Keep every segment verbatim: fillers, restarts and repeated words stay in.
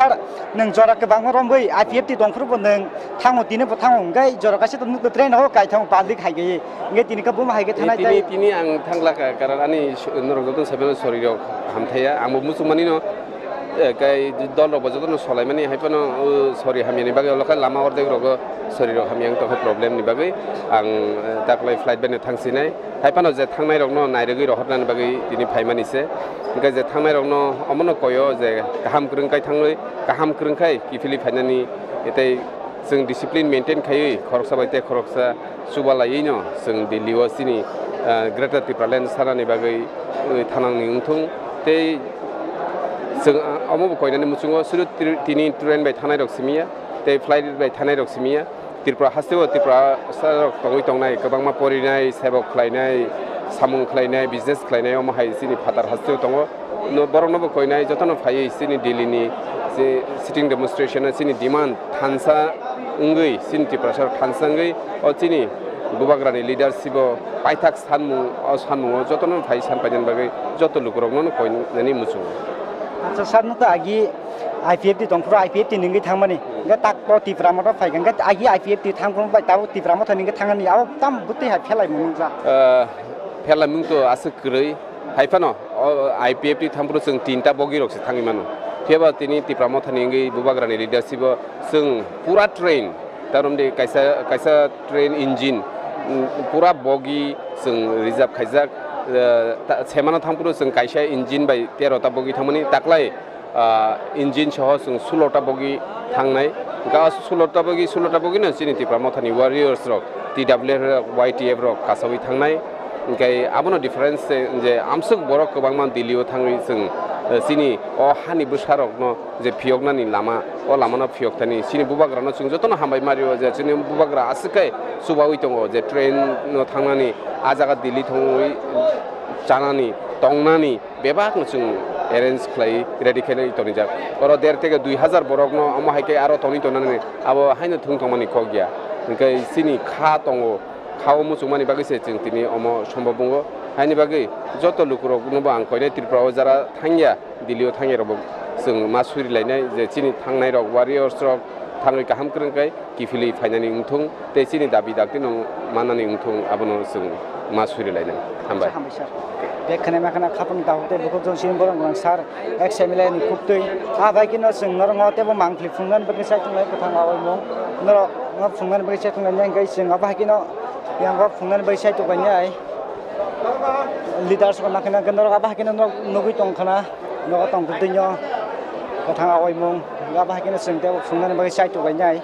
Sir, nwng jora kwbangma romwi I P F T tongphuru bo nwng thango, tini bo thango, hwnkhe jora kaisa to nuk twtwrwi no kai thango public hai gaiwi. Hwnkhe tini khe buma hai khe thanai tini, tei. Tini ang thangla ka, karon ani s-, norok joto saimano sorry rok hamthaya. Ang bo muchung mani no, eh, kai dol rok bo joto no solai mani hai phano, o sorry hamya ni bagwi olo khe lama ordek rogo sorry rok hamya wng tongkha problem ni bagwi. Ang, eh, taklai flight bai no thang sinai. Hai phano je thangnai rokno nairwgwi rohornani bagwi tini phaimani se. Hwnkhe je thangnai rokno omono koyo je kaham kwrwng kai thangwi, kaham kwrwng khai kiphilwi phainani, tei chwng discipline maintain khaiwi khoroksa bai tei khoroksa chubalaiwi no chwng Delhi o chini, ah, Greater Tipraland sanani bagwi, wi, thanangni wngthung. Tei chwng, ah, omo bo koinani muchungo sudu tri-, tini train bai thangnai rok simiya, tei flight bai thangnai rok simiya. Tripura hasteo Tiprasa rok tongwi tongnai, kwbangma porinai, sebok khlainai, samung khlainai, business khlainai, omo hai chini phatar hasteo tongo. No, borokno bo koinai, jotono phaiwi chini Delhi ni, si-, sitting demonstration o chini demand thansa wngwi, chini Tiprasa rok thansa wngwi, o chini bubagrani leadership o paithak sanmung, o sanmungo jotono phai san painani bagwi joto lukurokno koinani muchungo. Acha, sir, no to agi I P F T tongphuru I P F T nungwi thangmani. Hwnkhe tak to Tipra Motha phaikha. Hwnkhe agi I P F T thangphuru bai tabuk Tipra Motha nungwi thangmani. Abo tam bwtwi hai phelai mung nukjak. Ah, phelai mung to aswk kwrwi. Hai phano, o, I P F T thangphuru chwng tinta bogi rok se thangwi mano. Phiya ba tini Tipra Motha ni wngwi bubagrani leadership o chwng pura train. Tarom de kaisa, kaisa train engine, mm, pura bogi chwng reserve khaijak. Eh, ta-, semano thangphuru chwng kaisa engine bai tero ta bogi thangmani taklai ah, engine soho chwng sulota bogi thangnai. Hwnkhe o sulota bogi, sulota bogi no chini Tipra Mothani warriors rok, T W F rok, Y T F rok kasawi thangnai. Hwnkhe abono difference se je amswk borok kwbangma Delhi o thangwi chwng, eh, chini o hani bwsa rokno je phiyoknani lama, o lamano phiyok thani chini bubagrano chwng jotono hambai mario je chini bubagra aswk khe chubawi tongo je train no thangnani, a jaga Delhi thangwi chanani, tongnani, bebakno chwng arrange khlai, ready khlai tonijak. Oro der theke dui hazar borokno, omo hai khe aro tonwi tonani, abo haino thung tongmani kok ya. Hwnkhe chini kha tongo, kha-o muchungmani bagwi se chwng tini omo sombob wngo. Haini bagwi joto lukurokno bo ang koinai Tripura o jara thangya, Delhi o thangya rokbo chwng ma suri lainai je chini thangnai rok, warriors rok thangwi kaham kwrwng khe, kiphilwi phainani wngthung tei chini dabi daktino mannani wngthung, abono chwng ma suri lainai. Hambai. Hambai sir. Bek khana ma khana khapang dahu tei bukhuk jong sini borok rang sir, ex M L A ni khuktwi. A bai kino chwng norok no tebo mangpli phungnani bagwi chai tongnai kwthang awaimung. Norok no phungnani bagwi chai tongnai hwnkhe chwng abo hai kino yang phungnani bagwi chai tongnai. Leaders rok nakhai nang norok abo hai kino norok nugwi tong khana. Nogo tong kwtwino kwthang awaimung. Abo hai kino chwng tebo phungnani bagwi chai tongnai.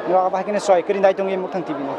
Abo hai khe soi kwrwi nai tongwi mukhang T V no.